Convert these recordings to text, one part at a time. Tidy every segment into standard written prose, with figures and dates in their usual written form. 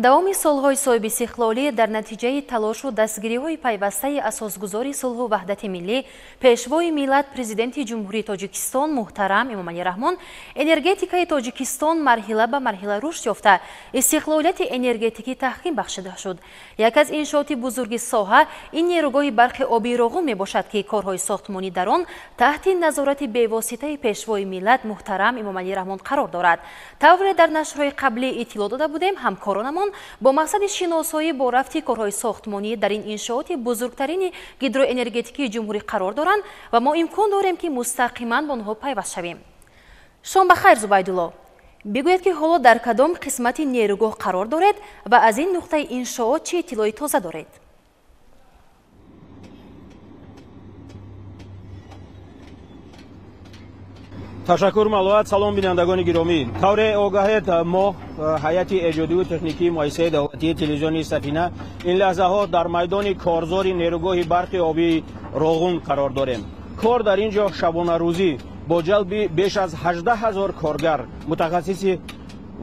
Давоми солҳои соҳибистиқлолӣ дар натиҷаи талошу дастгириҳои пайвастаи асосгузори сулҳу ваҳдати миллӣ, Пешвои миллат, Президенти Ҷумҳурии Тоҷикистон муҳтарам Эмомалӣ Раҳмон, энергетикаи Тоҷикистон марҳила ба марҳила рушд ёфта, истиқлолияти энергетикӣ таҳким бахшида шуд. Як аз иншооти бузурги соҳа ин нерӯгоҳи барқи обии Роғун мебошад, ки корҳои сохтмонӣ дар он таҳти назорати бевоситаи Пешвои миллат муҳтарам Эмомалӣ Раҳмон қарор дорад. Тавре дар нашрҳои қаблӣ иттилоъ дода будем, ҳамкоронамон бо мақсади шиносоӣ бо рафти корҳои сохтмонӣ дар ин иншооти бузургтарини гидроэнергетикии ҷумҳурӣ қарор доранд ва мо имкон дорем, ки мустақиман бо онҳо пайваст шавем. Шом ба хайр, Зубайдулло. Бигӯед, ки ҳоло дар кадом қисмати нерӯгоҳ қарор доред ва аз ин нуқтаи иншоот чӣ иттилои тоза доред? Ташаккур, Малоат. Салом, бинандагони гиромӣ. Тавре огаҳед, мо, ҳайати эҷодиву техникии муассисаи давлатии телевизиони Сафина, ин лаҳзаҳо дар майдони корзори нерӯгоҳи барқи обии Роғун қарор дорем. Кор дар ин ҷо шабонарӯзӣ бо ҷалби беш аз 18 ҳазор коргар, мутахассиси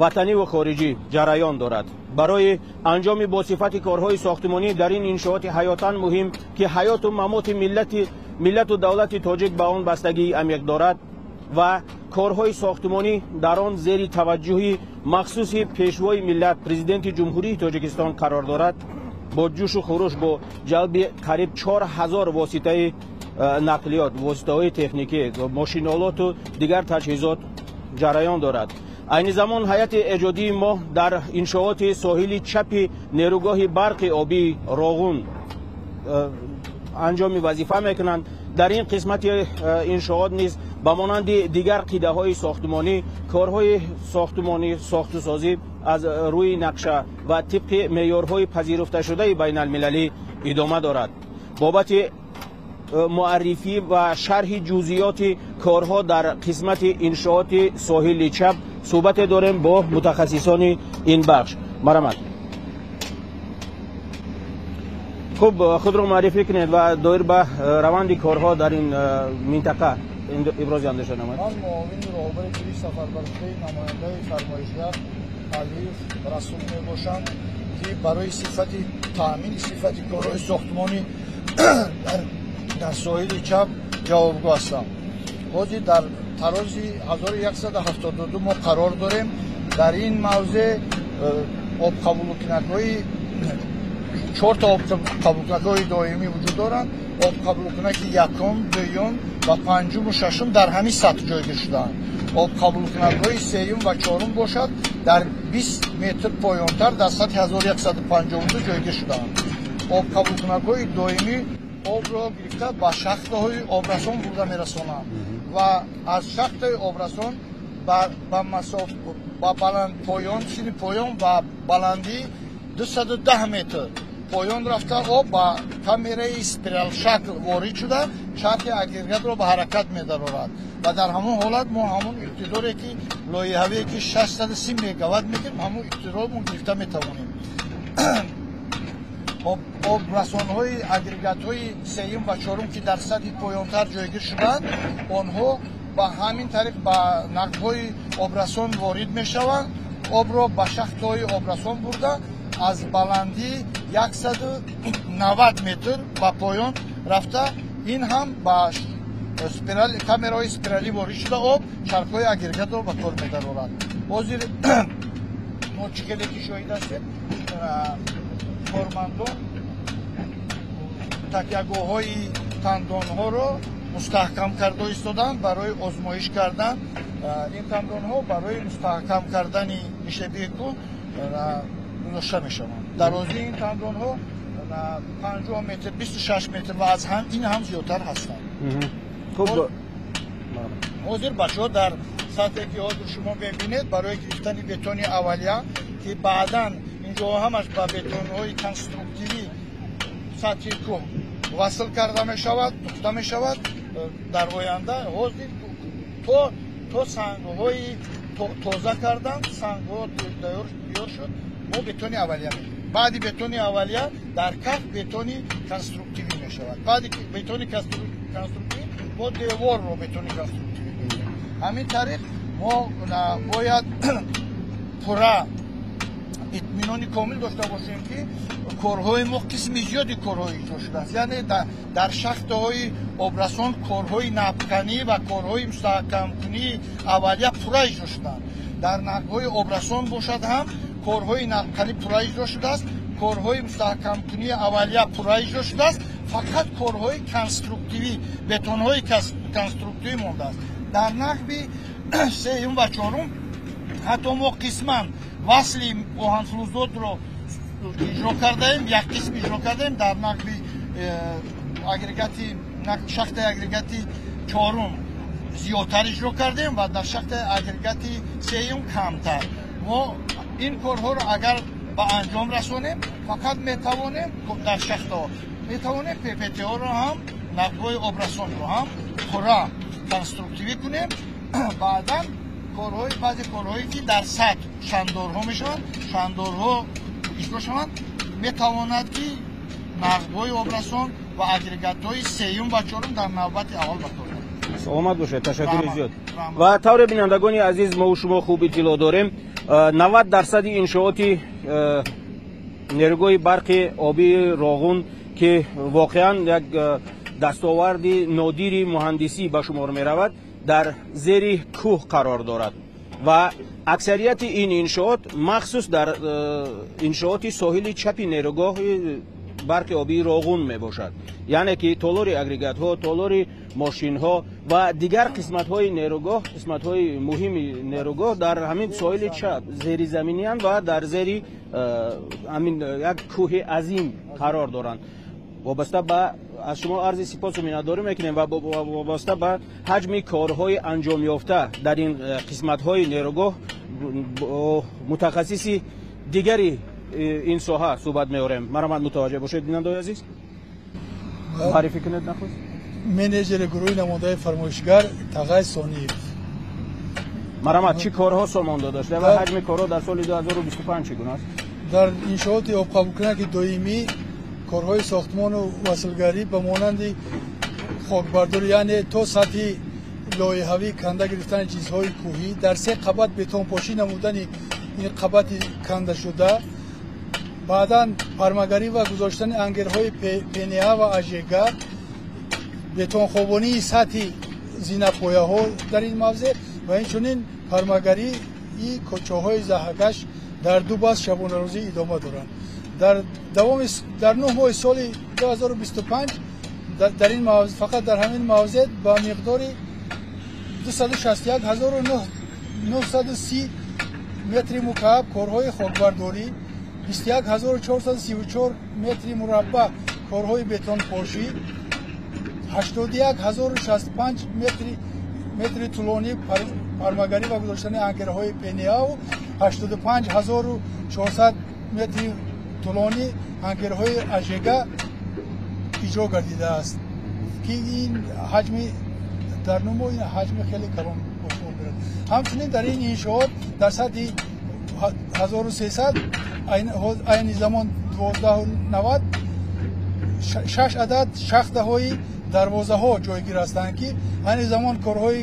ватаниву хориҷӣ ҷараён дорад. Барои анҷоми босифати корҳои сохтмонӣ дар ин иншооти ҳаётан муҳим, ки ҳаёту мамоти миллату давлати тоҷик ба он бастагии амиқ дорад ва корҳои сохтмонӣ дар он зери таваҷҷӯҳи махсуси Пешвои миллат, Президенти Ҷумҳурии Тоҷикистон қарор дорад, бо ҷӯшу хуруш, бо ҷалби қариб 4000 воситаи нақлиёт, воситаҳои техникӣ, мошинолоту дигар таҷҳизот ҷараён дорад. Айни замон ҳайати эҷодии мо дар иншооти соҳили чапи нерӯгоҳи барқи обии Роғун анҷоми вазифа мекунанд. Дар ин қисмати иншоот низ ба монанди дигар қидаҳои сохтмонӣ корҳои сохтмонӣ, сохтусозӣ аз рӯи нақша ва тибқи меъёрҳои пазируфташудаи байналмилалӣ идома дорад. Бобати муаррифӣ ва шарҳи ҷузъиёти корҳо дар қисмати иншооти соҳили чап суҳбате дорем бо мутахассисони ин бахш. Марамат. Хуб, худро муаррифӣ кунед ва доир ба раванди корҳо дар ин минтақа ибрози андеша намоед. Ман муовини роҳбари кулли сафарбаршудаи намояндаи фармоишгар Алиев Расул мебошам, ки барои сифати таъмини сифати корҳои сохтмонӣ дар соҳили чап ҷавобгӯ ҳастам. Ҳозир дар тарози 1172 мо қарор дорем. Дар ин мавзеъ обқабулкунакҳои чорта обқабулкунакҳои доимӣ вуҷуд доранд. Обқабулкунаки якум, дуюм ва панҷуму шашум дар ҳамин сатҳ ҷойгир шудаанд. Обқабулкунакҳои сеюм ва чорум бошад, дар 20 метр поёнтар дар сатҳи 1152 ҷойгир шудаанд. Обқабулкунакҳои доимӣ обро гирифта ба шахтаҳои обрасон бурда мерасонанд ва аз шахтаи обрасон ба баланд поён, сини поён ба баландии 210 метр поён рафта, об ба камераи спиралшакл ворид шуда, чархи агрегатро ба ҳаракат медарорад ва дар ҳамон ҳолат мо ҳамон иқтидоре, ки лоиҳавие, ки 630 мегаватт мегирем, ҳамон иқтидорро мо гирифта метавонем. Обрасонҳои агрегатҳои сеюм ва чорум, ки дар сатҳи поёнтар ҷойгир шуданд, онҳо ба ҳамин тариқ ба нақбҳои обрасон ворид мешаванд, обро ба шахтҳои обрасон бурда, аз баландии 190 метр ба поён рафта, ин ҳам ба камераҳои спиралӣ ворид шуда, об чархҳои агрегатро ба кор медарорад. Ҳозир мо чӣ хеле ки шоҳид ҳастем, кормандон такягоҳҳои тандонҳоро мустаҳкам карда истоданд барои озмоиш кардан. Ин тандонҳо барои мустаҳкам кардани нишебии кӯҳ гузошта мешаванд. Дарозии ин тандонҳо 50 метр, 26 метр ва аз ин ҳам зиёдтар ҳастанд. Ҳозир бачаҳо дар сатҳе, ки ҳозир шумо мебинед, барои гирифтани бетони аввалия, ки баъдан инҷо ҳамаш ба бетонҳои конструктивӣ сатҳи кӯҳ васл карда мешавад, духта мешавад. Дар оянда ҳозир то сангҳои тоза кардан, сангҳо тайёр шуд, мо бетони аввалия мегирем. Баъди бетони аввалия дар каф бетони конструктивӣ мешавад. Баъди бетони конструктивӣ мо деворро бетони конструктивӣ мегирем. Ҳамин тариқ мо бояд пурра Итминони комил дошта бошем, ки корҳои мо, қисми зиёди корҳо иҷро шудааст. Яъне дар шахтаҳои обрасон корҳои нақбканӣ ва корҳои мустаҳкамкунии аввалия пурра иҷро шуданд. Дар нақбҳои обрасон бошад ҳам корҳои нақбканӣ пурра иҷро шудааст, корҳои мустаҳкамкунии аввалия пурра иҷро шудааст, фақат корҳои конструктивӣ, бетонҳои конструктивӣ мондааст. Дар нақби сеюм ва чорум ҳатто мо қисман васли оҳанфулӯзодро иҷро кардаем, як қисм иҷро кардаем. Дар нақби агрегати, шахтаи агрегати чорум зиёдтар иҷро кардем ва дар шахтаи агрегати сеюм камтар. Мо ин корҳоро агар ба анҷом расонем, фақат метавонем дар шахтаҳо метавонем ППТҳоро ҳам, нақбҳои обрасонро ҳам пурра конструктивӣ кунем. Баъдан корҳои, баъзе корҳое ки дар сатҳ шандорҳо мешаванд, шандорҳо иҷро шаванд, метавонад ки нақбҳои обрасон ва агрегатҳои сеюм ва чорум дар навбати аввал ба кор. Саломат бошед, ташаккури зиёд. Ва тавре, бинандагони азиз, мо шумо хуб иттилоъ дорем, 90% иншооти нерӯгоҳи барқи обии Роғун, ки воқеан як дастоварди нодири муҳандисӣ ба шумор меравад, дар зери кӯҳ қарор дорад ва аксарияти ин иншоот, махсус дар иншооти соҳили чапи нерӯгоҳи барқи обии Роғун мебошад, яъне ки толори агрегатҳо, толори мошинҳо ва дигар қисматҳои нерӯгоҳ, қисматҳои муҳими нерӯгоҳ дар ҳамин соҳили чап зеризаминиянд ва дар зери ҳамин як кӯҳи азим қарор доранд. Вобаста ба аз шумо арзи сипосу миннатдорӣ мекунем ва вобаста ба ҳаҷми корҳои анҷомёфта дар ин қисматҳои нерӯгоҳ бо мутахассиси дигари ин соҳа суҳбат меорем. Марҳамат, мутаваҷҷеҳ бошед, бинандаои азиз. Муаррифӣ кунед нахуст. Менеҷери гурӯҳи намояндаи фармоишгар Тағай Сониев. Марҳамат, чӣ корҳо сомон дода шуда ва ҳаҷми корҳо дар соли 2025 чӣ гуна аст? Дар иншооти обқабулкунаки доимӣ корҳои сохтмону васлгарӣ ба монанди хокбардорӣ, яъне то сатҳи лоиҳавӣ канда гирифтани чизҳои кӯҳӣ, дар се қабат бетонпошӣ намудани ин қабати кандашуда, баъдан пармагарӣ ва гузоштани ангерҳои ПНА ва АЖГ, бетонхобонии сатҳи зинапояҳо дар ин мавзеъ ва инчунин пармагарии чоҳҳои заҳркаш дар ду баст шабонарӯзӣ идома доранд. Дар давоми дар 9 моҳи соли 2025 дар ин фақат дар ҳамин мавзеъ ба миқдори 261 930 метри мукааб корҳои хокбардорӣ, 21 434 метри мураббаъ корҳои бетонпошӣ, 81 065 метри тӯлонӣ пармагарӣ ва гузоштани анкерҳои ПНАу 85 400 метри тӯлонӣ анкерҳои АЖГ иҷро гардидааст, ки ин ҳаҷми дар нумӯ ин ҳаҷми хеле калон ба шумор меравад. Ҳамчунин дар ин иншоот дар сатҳи 1300 айни замон 12:90 шаш адад шахтаҳои дарвозаҳо ҷойгир ҳастанд, ки айни замон корҳои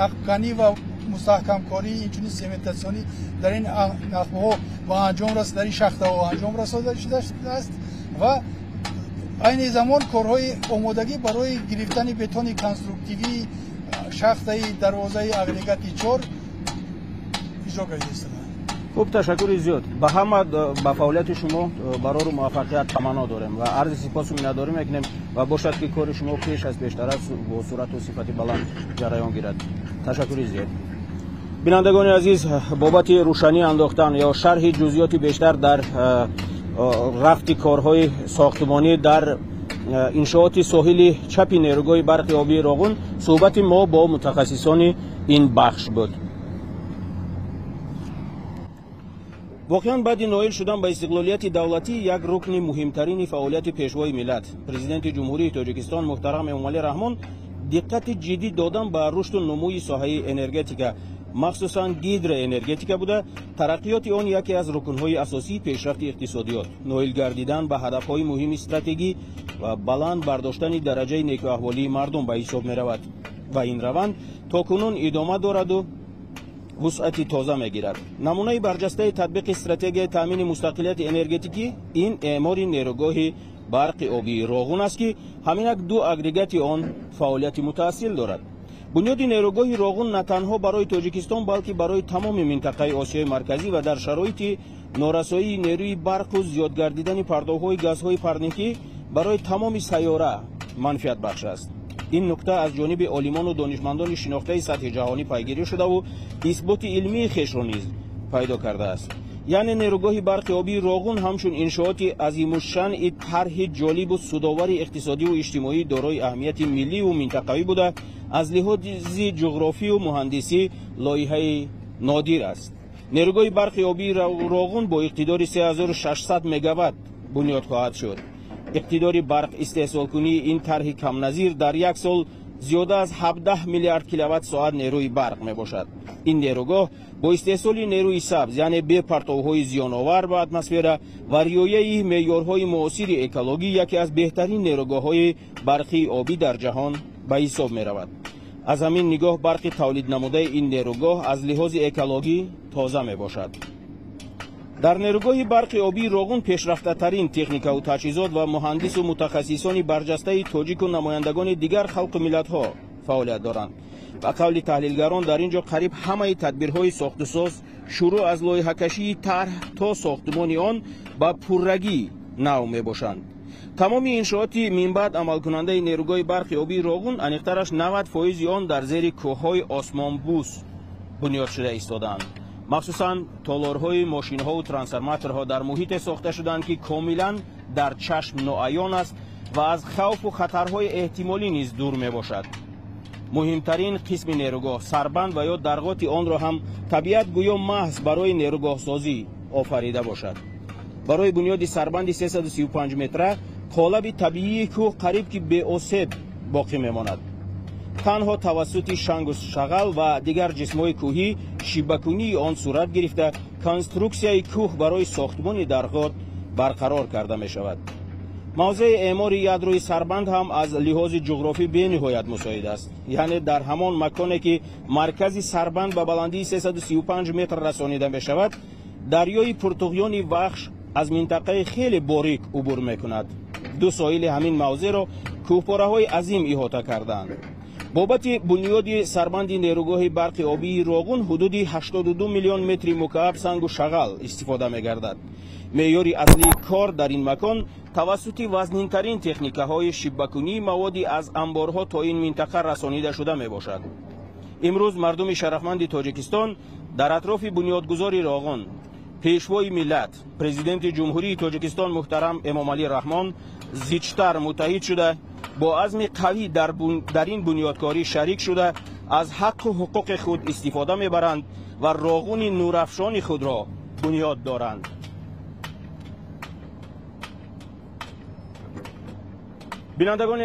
нақбканӣ ва мустаҳкамкорӣ, инчунин сементатсионӣ дар ин нақбҳо ба анҷом дар ин шахтаҳо анҷом расода шудааст ва айни замон корҳои омодагӣ барои гирифтани бетони конструктивии шахтаи дарвозаи агрегати чор иҷро гардида истоданд. Хуб, ташаккури зиёд. Ба ҳама ба фаъолияти шумо барору муваффақият таманно дорем ва арзи сипосу миннатдорӣ мекунем ва бошад, ки кори шумо пеш аз пештара бо сурату сифати баланд ҷараён гирад. Ташаккури зиёд. Бинандагони азиз, бобати рӯшанӣ андохтан ё шарҳи ҷузъиёти бештар дар рафти корҳои сохтмонӣ дар иншооти соҳили чапи нерӯгоҳи барқи обии Роғун суҳбати мо бо мутахассисони ин бахш буд. Воқеан, баъди ноил шудан ба истиқлолияти давлатӣ як рукни муҳимтарини фаъолияти Пешвои миллат, Президенти Ҷумҳурии Тоҷикистон муҳтарам Эмомалӣ Раҳмон диққати ҷиддӣ додан ба рушду нумӯи соҳаи энергетика, махсусан гидроэнергетика буда, тараққиёти он яке аз рукнҳои асосии пешрафти иқтисодиёт, ноил гардидан ба ҳадафҳои муҳими стратегӣ ва баланд бардоштани дараҷаи некӯаҳволии мардум ба ҳисоб меравад ва ин раванд то кунун идома дораду. вусъати тоза мегирад. Намунаи барҷастаи татбиқи стратегияи таъмини мустақилияти энергетикӣ ин эъмори нерӯгоҳи барқи обии Роғун аст, ки ҳаминак ду агрегати он фаъолияти мутаассил дорад. Бунёди нерӯгоҳи Роғун на танҳо барои Тоҷикистон, балки барои тамоми минтақаи Осиёи Марказӣ ва дар шароити норасоии нерӯи барқу зиёд гардидани партовҳои газҳои парникӣ барои тамоми сайёра манфиатбахш аст. Ин нукта аз ҷониби олимону донишмандони шинохтаи сатҳи ҷаҳонӣ пайгирӣ шудаву исботи илмии хешро низ пайдо кардааст. Яъне нерӯгоҳи барқи обии Роғун ҳамчун иншооти азимушшанъи тарҳи ҷолибу судовари иқтисодиву иҷтимоӣ дорои аҳамияти милливу минтақавӣ буда, аз лиҳози ҷуғрофию муҳандисӣ лоиҳаи нодир аст. Нерӯгоҳи барқи обии Роғун бо иқтидори 3600 мегаватт бунёд хоҳад шуд. Иқтидори барқ истеҳсолкунии ин тарҳи камназир дар як сол зиёда аз 17 миллиард киловатт-соат нерӯи барқ мебошад. Ин нерӯгоҳ бо истеҳсоли нерӯи сабз, яъне бе партовҳои зиёновар ба атмосфера ва риояи меъёрҳои муосири экологӣ яке аз беҳтарин нерӯгоҳҳои барқии обӣ дар ҷаҳон ба ҳисоб меравад. Аз ҳамин нигоҳ барқи тавлиднамудаи ин нерӯгоҳ аз лиҳози экологӣ тоза мебошад. Дар нерӯгоҳи барқи обии Роғун пешрафтатарин техникаву таҷҳизот ва муҳандису мутахассисони барҷастаи тоҷику намояндагони дигар халқу миллатҳо фаъолият доранд. Ба қавли таҳлилгарон, дар ин ҷо қариб ҳамаи тадбирҳои сохтусоз шурӯъ аз лоиҳакашии тарҳ то сохтумони он ба пуррагӣ нав мебошанд. Тамоми иншооти минбаъд амалкунандаи нерӯгоҳи барқи обии Роғун, аниқтараш 90% он дар зери кӯҳҳои осмонбӯс бунёд шуда истодаанд. Махсусан толорҳои мошинҳову трансформаторҳо дар муҳите сохта шуданд, ки комилан дар чашм ноаён аст ва аз хавфу хатарҳои эҳтимолӣ низ дур мебошад. Муҳимтарин қисми нерӯгоҳ сарбанд ва ё дарғоти онро ҳам табиат гӯё маҳз барои нерӯгоҳсозӣ офарида бошад. Барои бунёди сарбанди 335 метра қолаби табиии кӯҳ қариб ки беосеб боқӣ мемонад. Танҳо тавассути шангу шағал ва дигар ҷисмҳои кӯҳӣ шибакунии он сурат гирифта, конструксияи кӯҳ барои сохтмони дарғот барқарор карда мешавад. Мавзеи эъмори ядрои сарбанд ҳам аз лиҳози ҷуғрофӣ бениҳоят мусоид аст. Яъне дар ҳамон маконе ки маркази сарбанд ба баландии 335 метр расонида мешавад, дарёи пуртуғёни Вахш аз минтақаи хеле борик убур мекунад. Ду соҳили ҳамин мавзеъро кӯҳпораҳои азим иҳота кардаанд. Бобати бунёди сарбанди нерӯгоҳи барқи обии Роғун ҳудуди 82 миллион метри мукааб сангу шағал истифода мегардад. Меъёри аслии кор дар ин макон тавассути вазнинтарин техникаҳои шибакунии маводи аз амборҳо то ин минтақа расонида шуда мебошад. Имрӯз мардуми шарафманди Тоҷикистон дар атрофи бунёдгузори Роғун, пешвои миллат, президенти Ҷумҳурии Тоҷикистон муҳтарам Эмомалӣ Раҳмон зичтар муттаҳид шуда, бо азми қавӣ дар ин бунёдкорӣ шарик шуда, аз ҳаққу ҳуқуқи худ истифода мебаранд ва Роғуни нурафшони худро бунёд доранд. Бинандагони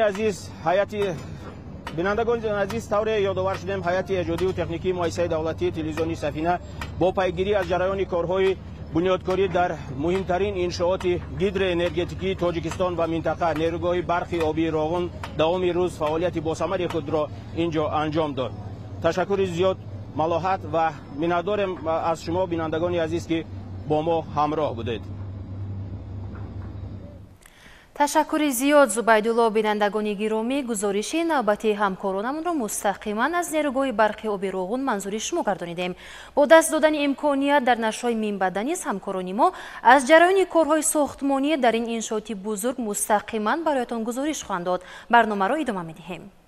азиз, тавре ёдовар шудем, ҳайати эҷодиву техникии муассисаи давлатии телевизиони Сафина бо пайгирӣ аз ҷараёни корҳои бунёдкорӣ дар муҳимтарин иншооти гидроэнергетикии Тоҷикистон ва минтақа нерӯгоҳи барқи обии Роғун давоми рӯз фаъолияти босамари худро ин ҷо анҷом дод. Ташаккури зиёд, малоҳат, ва миннатдорем аз шумо, бинандагони азиз, ки бо мо ҳамроҳ будед. Ташаккури зиёд, Зубайдулло. Бинандагони гиромӣ, гузориши навбати ҳамкоронамонро мустақиман аз нерӯгоҳи барқи оби Роғун манзури шумо гардонидем. Бо даст додани имконият дар нашрҳои минбаъда низ ҳамкорони мо аз ҷараёни корҳои сохтмонӣ дар ин иншооти бузург мустақиман бароятон гузориш хоҳанд дод. Барномаро идома медиҳем.